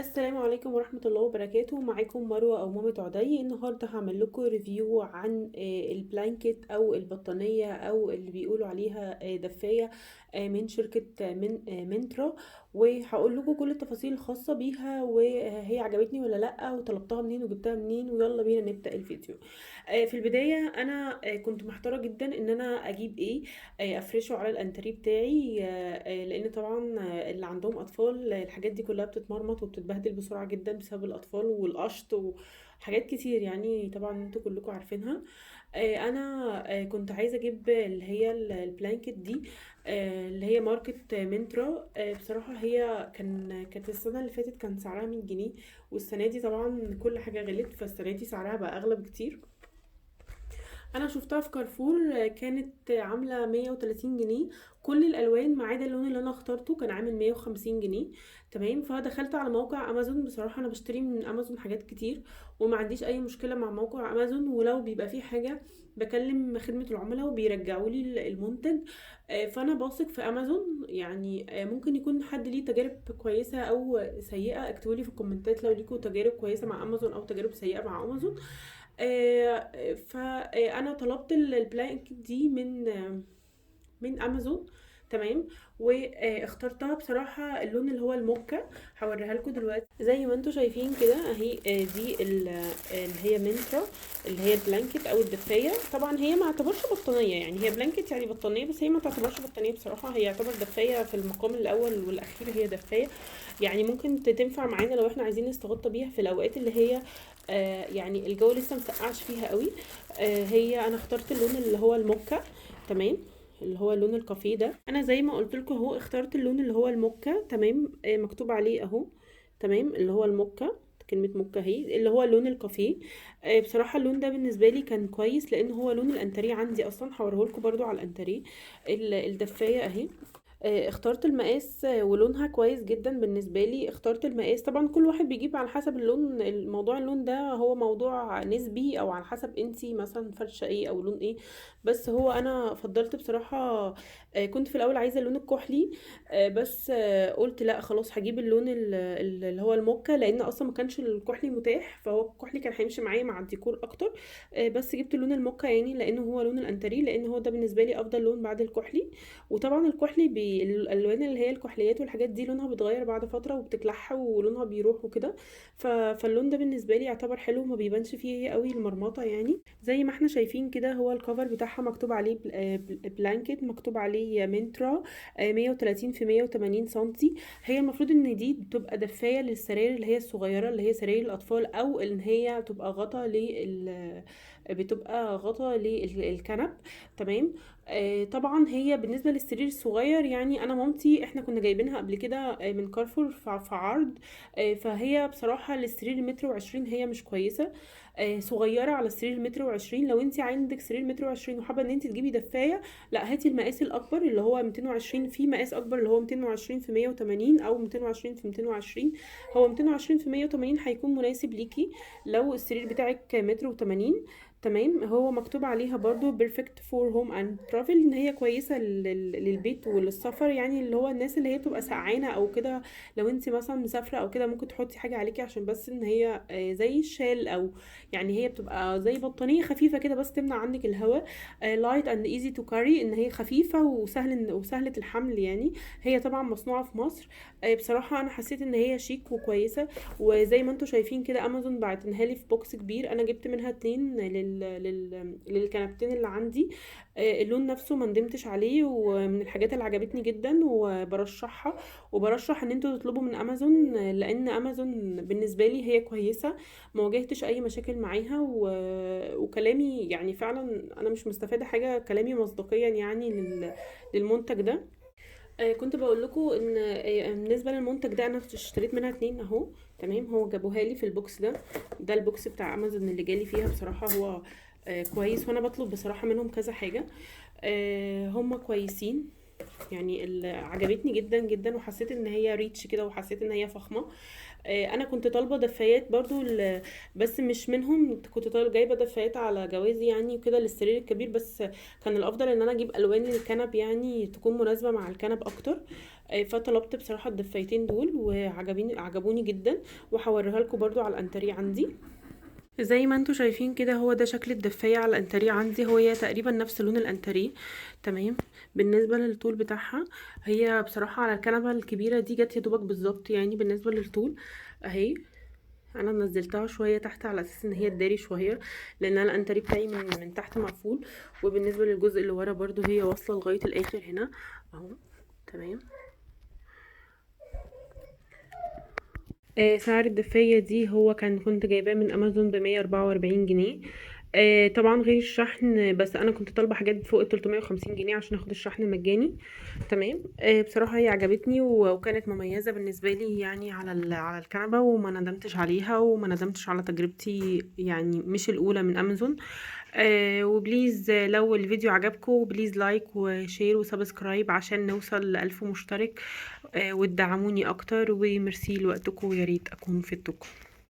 السلام عليكم ورحمة الله وبركاته. معاكم مروة أو مامة عدي. النهاردة هعمل لكم review عن ال blanket أو البطانية أو اللي بيقولوا عليها دفاية من شركة منترا، وهقول لكم كل التفاصيل الخاصة بيها وهي عجبتني ولا لأ وطلبتها منين وجبتها منين، ويلا بينا نبدأ الفيديو. في البداية أنا كنت محتارة جدا إن أنا أجيب إيه أفرشه على الأنتريه بتاعي، لأن طبعا اللي عندهم أطفال الحاجات دي كلها بتتمرمط وبتتبهدل بسرعة جدا بسبب الأطفال والقشط وحاجات كتير، يعني طبعا انتوا كلكم عارفينها. أنا كنت عايزة أجيب اللي هي ال blanket دي، اللي هي ماركة منترا. بصراحة هي كانت السنة اللي فاتت كان سعرها 100 جنيه، والسنة دي طبعا كل حاجة غلت، فالسنة دي سعرها بقى أغلى بكتير. انا شفتها في كارفور، كانت عامله 130 جنيه كل الالوان ما عدا اللون اللي انا اخترته كان عامل 150 جنيه. تمام، فدخلت على موقع امازون. بصراحة انا بشتري من امازون حاجات كتير وما عنديش اي مشكلة مع موقع امازون، ولو بيبقى فيه حاجة بكلم خدمة العملاء وبيرجعوا لي المنتج. فانا بثق في امازون، ممكن يكون حد ليه تجارب كويسة او سيئه، اكتبوا لي في الكومنتات لو ليكوا تجارب كويسة مع امازون او تجارب سيئه مع امازون. فانا طلبت ال blanket دي من امازون. تمام، واخترتها بصراحة اللون اللي هو الموكا، هوريها لكم دلوقتي زي ما انتم شايفين كده اهي. دي اللي هي منترا اللي هي ال blanket او الدفايه. طبعا هي ما اعتبرش بطانيه، يعني هي blanket يعني بطانيه، بس هي ما تعتبرش بطانيه بصراحة، هي يعتبر دفايه في المقام الاول والاخير. هي دفايه يعني ممكن تنفع معانا لو احنا عايزين نستغطى بيها في الاوقات اللي هي يعني الجو لسه مسقعش فيها قوي. هي انا اخترت اللون اللي هو الموكا، تمام، اللي هو اللون الكافيه ده. انا زي ما قلت لكم اهو اخترت اللون اللي هو الموكا. تمام، مكتوب عليه اهو، تمام، اللي هو الموكا، كلمة موكا اهي، اللي هو اللون الكافيه. بصراحة اللون ده بالنسبة لي كان كويس لان هو لون الانتريه عندي اصلا، هوريهولكم برضو على الانتريه. الدفاية اهي. اخترت المقاس، ولونها كويس جدا بالنسبة لي. اخترت المقاس، طبعا كل واحد بيجيب على حسب اللون، الموضوع اللون ده هو موضوع نسبي او على حسب انتي مثلا فرشة ايه او لون ايه، بس هو انا فضلت بصراحة، كنت في الاول عايزة اللون الكحلي، بس قلت لا خلاص هجيب اللون اللي هو الموكا، لان اصلا ما كانش الكحلي متاح، فهو الكحلي كان هيمشي معايا مع الديكور اكتر. بس جبت اللون الموكا يعني لانه هو لون الانتريه، لان هو ده بالنسبة لي افضل لون بعد الكحلي. وطبعا الكحلي الالوان اللي هي الكحليات والحاجات دي لونها بيتغير بعد فترة وبتكلح ولونها بيروح وكده، فاللون ده بالنسبة لي يعتبر حلو وما بيبانش فيه قوي المرمطه. يعني زي ما احنا شايفين كده هو ال cover بتاعها مكتوب عليه blanket، مكتوب عليه منترا، 130 في 180 سنتي. هي المفروض ان دي بتبقى دفايه للسراير اللي هي الصغيرة اللي هي سراير الاطفال، او ان هي تبقى غطا لل، بتبقى غطا للكنب. تمام، طبعا هي بالنسبة للسرير الصغير، يعني انا مامتي احنا كنا جايبينها قبل كده، من كارفور في عرض، فهي بصراحة للسرير المتر وعشرين هي مش كويسة، صغيرة على السرير المتر وعشرين. لو انت عندك سرير متر وعشرين وحابة ان انت تجيبي دفايه، لا هاتي المقاس الاكبر اللي هو 220، في مقاس اكبر اللي هو 220 في 180 او 220 في 220. هو 220 في 180 هيكون مناسب ليكي لو السرير بتاعك متر وتمانين. تمام، هو مكتوب عليها برضو perfect for home and travel، ان هي كويسة للبيت وللسفر، يعني اللي هو الناس اللي هي بتبقى سقعانة او كده، لو انت مثلا مسافرة او كده ممكن تحطي حاجة عليكي عشان بس ان هي، زي الشال، او يعني هي بتبقى زي بطانية خفيفة كده بس تمنع عنك الهواء. light and easy to carry، ان هي خفيفة وسهلة الحمل. يعني هي طبعا مصنوعة في مصر. بصراحة انا حسيت ان هي شيك وكويسة، وزي ما انتم شايفين كده امازون بعتنها لي في box كبير، انا جبت منها 2 للكنبتين اللي عندي. اللون نفسه ما ندمتش عليه، ومن الحاجات اللي عجبتني جدا وبرشحها، وبرشح ان انتوا تطلبوا من امازون، لان امازون بالنسبة لي هي كويسة، ما واجهتش اي مشاكل معاها، وكلامي يعني فعلا انا مش مستفادة حاجة، كلامي مصداقيا يعني للمنتج ده. كنت بقول لكم ان، بالنسبة للمنتج ده انا اشتريت منها 2 اهو. تمام، هو جابوها لي في ال box ده، ده ال box بتاع امازون اللي جالي فيها. بصراحة هو، كويس، وانا بطلب بصراحة منهم كذا حاجة، هم كويسين يعني، عجبتني جدا جدا، وحسيت ان هي rich كده، وحسيت ان هي فخمة. انا كنت طالبه دفايات برضو بس مش منهم، كنت طالبه جايبه دفايات على جوازي يعني وكده للسرير الكبير، بس كان الافضل ان انا اجيب الوان للكنب يعني تكون مناسبة مع الكنب اكتر. فطلبت بصراحة الدفايتين دول وعجبيني، عجبوني جدا، وهوريها لكم برضو على الانتريه عندي. زي ما انتم شايفين كده هو ده شكل الدفايه على الانتريه عندي، هو تقريبا نفس لون الانتريه. تمام. بالنسبة للطول بتاعها، هي بصراحة على الكنبة الكبيرة دي جت يا دوبك بالظبط يعني. بالنسبة للطول اهي، انا نزلتها شوية تحت على اساس ان هي تداري شوية، لان انا الانتريه بتاعي من تحت مقفول. وبالنسبة للجزء اللي ورا برضو هي واصله لغاية الاخر هنا اهو. تمام. سعر الدفاية دي هو كنت جايباه من امازون ب144 جنيه، طبعا غير الشحن، بس انا كنت طالبة حاجات فوق ال350 جنيه عشان اخد الشحن مجاني. تمام. بصراحة هي عجبتني وكانت مميزة بالنسبة لي يعني على الكنبة، وما ندمتش عليها وما ندمتش على تجربتي يعني، مش الاولى من امازون. و please لو الفيديو عجبكم please like و share و subscribe عشان نوصل ل1000 مشترك، وتدعموني اكتر. وميرسي لوقتكم، ويا ريت اكون فدتكم.